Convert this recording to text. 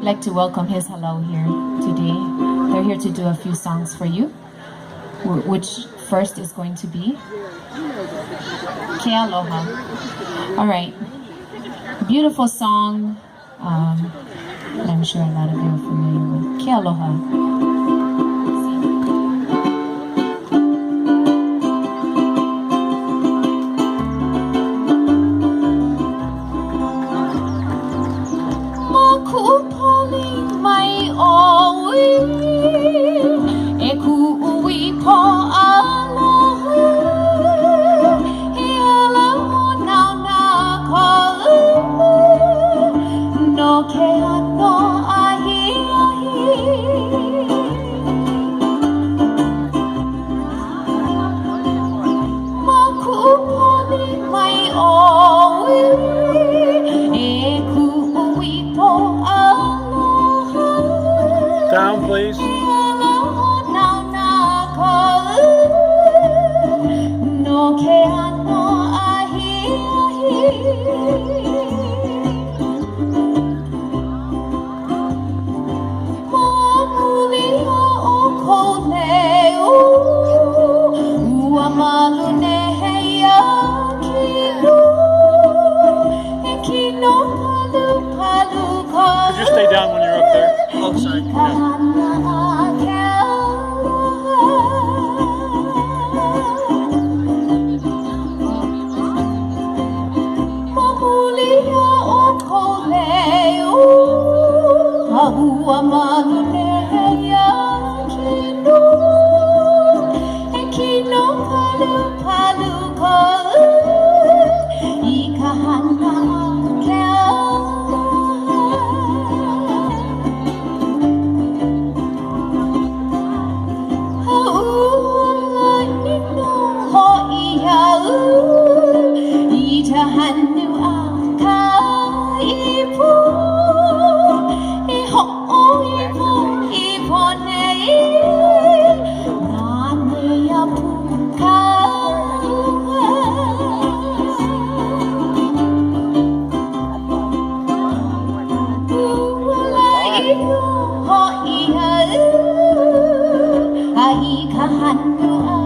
We'd like to welcome his hālau here today. They're here to do a few songs for you, which first is going to be Ke Aloha. All right. Beautiful song that I'm sure a lot of you are familiar with. Ke Aloha. Ma kuʻu poli mai ʻoe E kuʻu ipo aloha E ala hōnaona kaʻu No ke ano ahiahi Ma kuʻu poli mai ʻoe E kuʻu ipo aloha Down, please. E ala hōnaona kaʻu No ke ano ahiahi Ma muli ia o kou leo Ua malu nei ia kino He kino palupalu kaʻu Could you stay down when you're up there? Oh, sorry. I ka hana a ke aloha. Ma muli ia o kou leo Ua malu nei ia kino He kino palupalu kaʻu I ka hana a ke aloha. A ua ʻino hoʻi au I ka hanu a ka ipu E hoʻoipo ipo nei Nanea pū ka ua. Ua laʻi hoʻi au A i ka hanu a